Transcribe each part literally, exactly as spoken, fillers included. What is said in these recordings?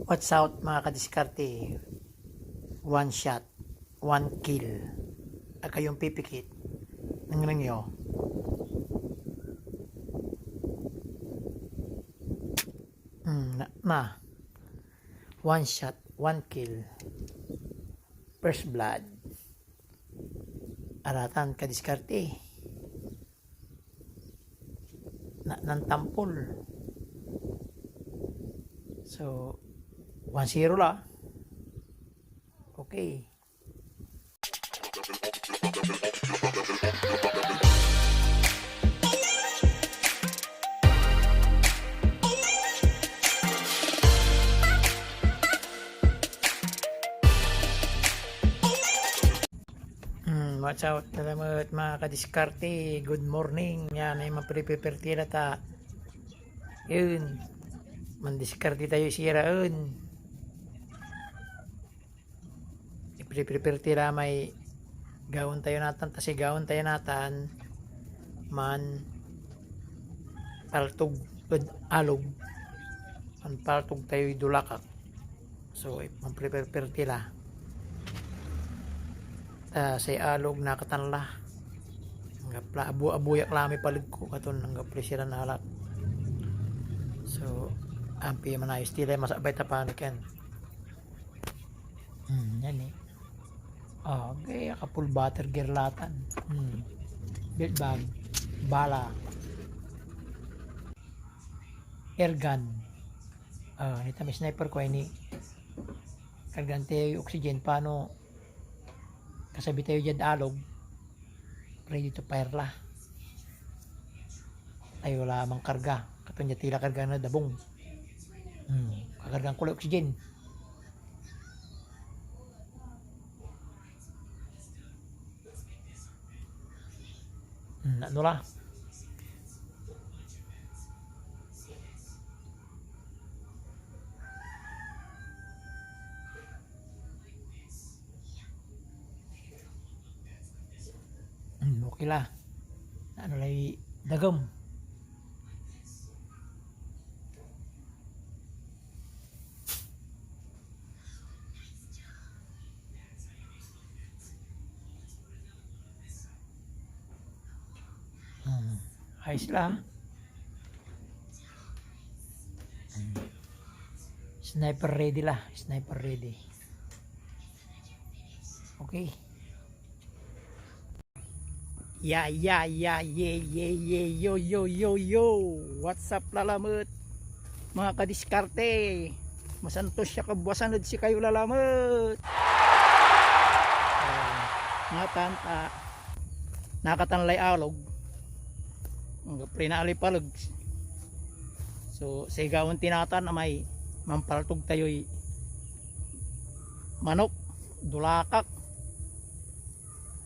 Watch out, mga kadiskarte. One shot, one kill. Ag kayon pipikit. Nengneng yo. Hmm, na, na. One shot, one kill. First blood. Aratan, kadiskarte. Na, nantampol. So, one zero la. Okay. Hmm, watch out. Salamat, mga kadiskarte. Good morning. Yan, ay mapriprepare tila ta. Yun. Mandiskarte tayo sira, yun. Ipriprepare tila may gaon tayo natan, ta si gaon tayo natan, man paltog ed alog, man paltog tayoy dolakak. So, manprepare tila. Ta say alog nakatan la. Anggap la, abu-, abuyak la may paleg ko, katon anggap la siran alak. So, ampi manayos tila, masabay ta paniken. Hmm, yan eh. Ah, okay, aka-full battle gear latan. Hmm. Belt bag, bala, air gun. Ah, nita may sniper ko, ini. Kargan tayo yung oxygen, paano kasabi tayo diad alog, ready to fire la. Ay, wala mang karga. Katon dia tila karga na dabong. Hmm, kakargan ko la oxygen. Hmm, ano la? Hmm, okay la. Ano lay dagem? Hmm, ayos la. Hmm. Sniper ready la, sniper ready. Okay. Ya, ya, ya, ye, ye, ye, yo, yo, yo, yo. What's up, lalamet? Mga kadiskarte. Masantos ya kabuasan ed sikayo, lalamet. Ah, natan, ah, nakatan lay alog. Anggapo lay naalay paleg. So, say gaon ti natan amay manpaltog tayoy manok, dolakak.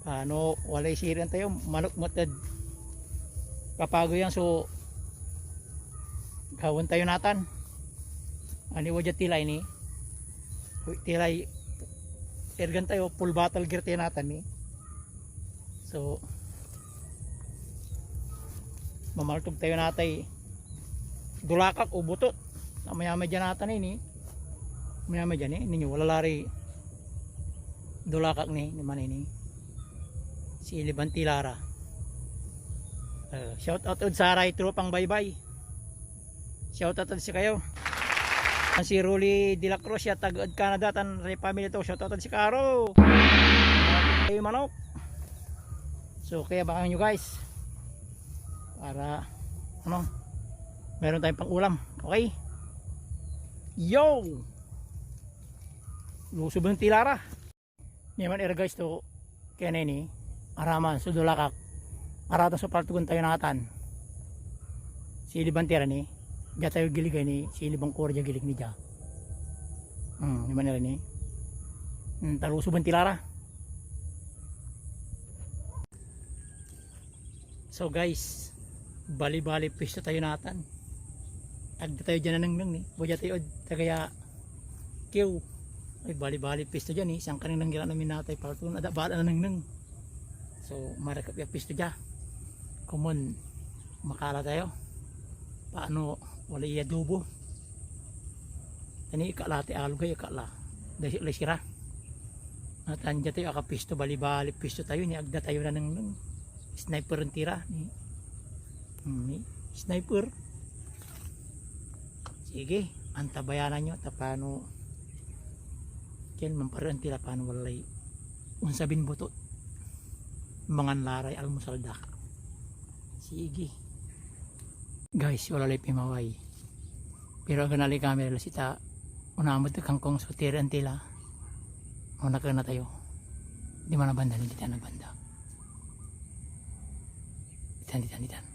Ano, walay siran tayo, manok met ed kapageyan so gaon tayo natan. Ani, wadia tilay ni. Tilay ergan tayo, full battle gear tayo natan ni. So, mamaltog tayo natay dolakak o butot. Amayamay dia natan ini. Amayamay dia ni, ninyo, wala la ray dolakak ni, ni man ini. Si Iliban Tilara. Eh, shout out ed saray tropang baybay. Shout out ed sikayo. Ang si Rolly De La Cruz, ya taga ed Canada, tan ray family to. Shout out ed sikaro. Ay, manok. So, kaya abangan nyo, guys. Para, ano, meron tayong pang-ulam. Okay? Yo! Lusob ng tilara. Niman ira, guys, to, kaya na ini, araman, so dolakak. Aratan so paltugon tayo natan. Si Iliban tira ni, dia tayo giligay ni, si Iliban kora dia gilig ni dia. Hmm, niman ira ni. Hmm, ta lusob ng tilara. So guys, bali-bali pwesto tayo natan. Agda tayo dia nanengneng ni. Wadia tayo ed tagaya kiew. Ay, bali-bali pwesto dia ni. Siyang kanengneng ira namin natay palto. Ada bala nanengneng. So, marakep ya pwesto dia. Komon, makala tayo. Paano wala iya adobo? Ani ikala ti alog ay ikala. Dahil sira. Natan dia tayo akapisto, balibali pisto tayo, ni agda tayo nanengneng. Sniper en tira. Ni, hmm, ni sniper. Sige, antabayanan nyo, ta pano, ken mamparaan tila pano walay onsabin butot. Mangan la ray almusal da. Sige. Guys, wala lay pimaway. Pero agano ali kami la sita, onamot ed kangkong so tiran tila. Manakena tayo. Diman a banda, ditan a banda. Ditan, ditan, ditan.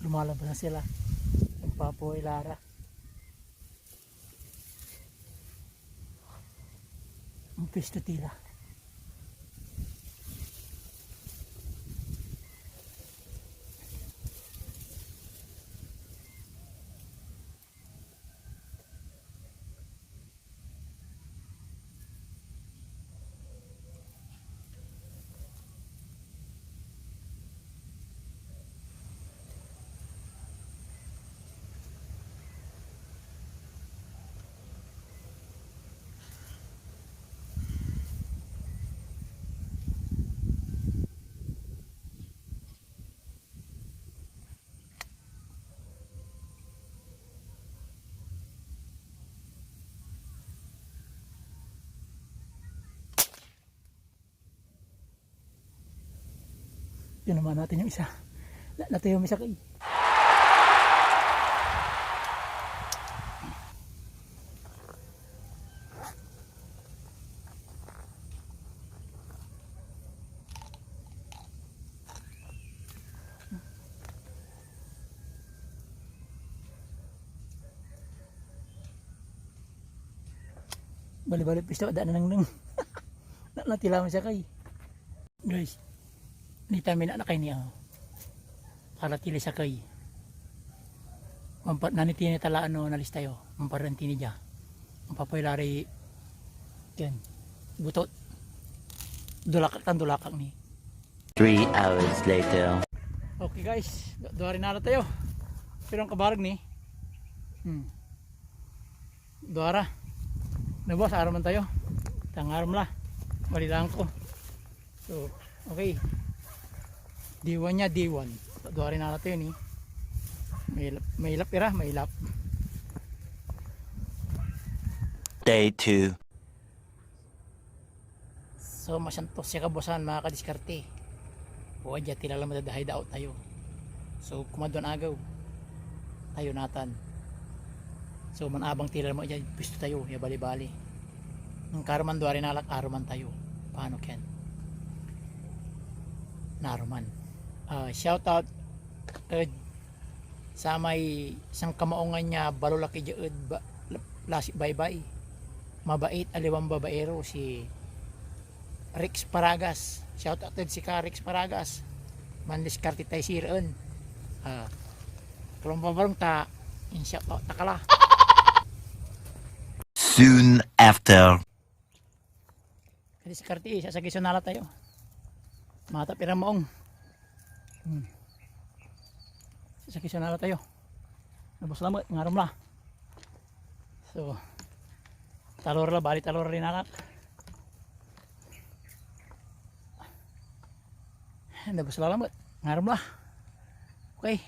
Lumalabas na sila. Nagpapoy la ra. Ampwesto tila. Tinamaan natin yung isa. Na, natayo may sakay. Bali-bali pisto, ada nanengneng. Na, natila may sakay. Guys, nita mi na, nakay ni, ah. Para tili sakay. Mampa-, nanitini tala, ano, nalis tayo. Mamparanti ni dia. Mampapoy la ray, ken, butot. Dulakak tan dulakak ni. Three hours later. Okay guys, du-, duari nala tayo. Pero ang kabarag ni. Hmm. Duara. Na boss, aruman tayo. Tangarum la. Balilaan ko. So, okay. Diwan niya, diwan. Duari nala tayo ni. May ilap, may ilap ira, may ilap. Day two. So, masantos ya kabuasan, mga kadiskarte. Wadia ti lalamet ed hideout tayo. So, kumadwan agew, tayo natan. So, manabang ti lalamet ya pwesto tayo, ya bali-bali. Nung karuman duari nalak, aruman tayo. Paano ken? Naruman. Ah, shout out ed samay sankamaungan ya balolaki dia ed ba-, la-, lasi baybay. Mabait, aliwan babaero, si Rex Paragas. Shout out ed sika, Rex Paragas. Mandiskarte tay siraen. Ah, kalumbabarong ta, in-shout out ta ka la. Soon after. Kadi si Karti, sasakey so nala tayo. Matap ira maong. Hmm. Sasakey so nala tayo. Nabos lamet, ngarum la. So, talor la, bali talor la inalak. Nabos la lamet, ngarum la. Okay.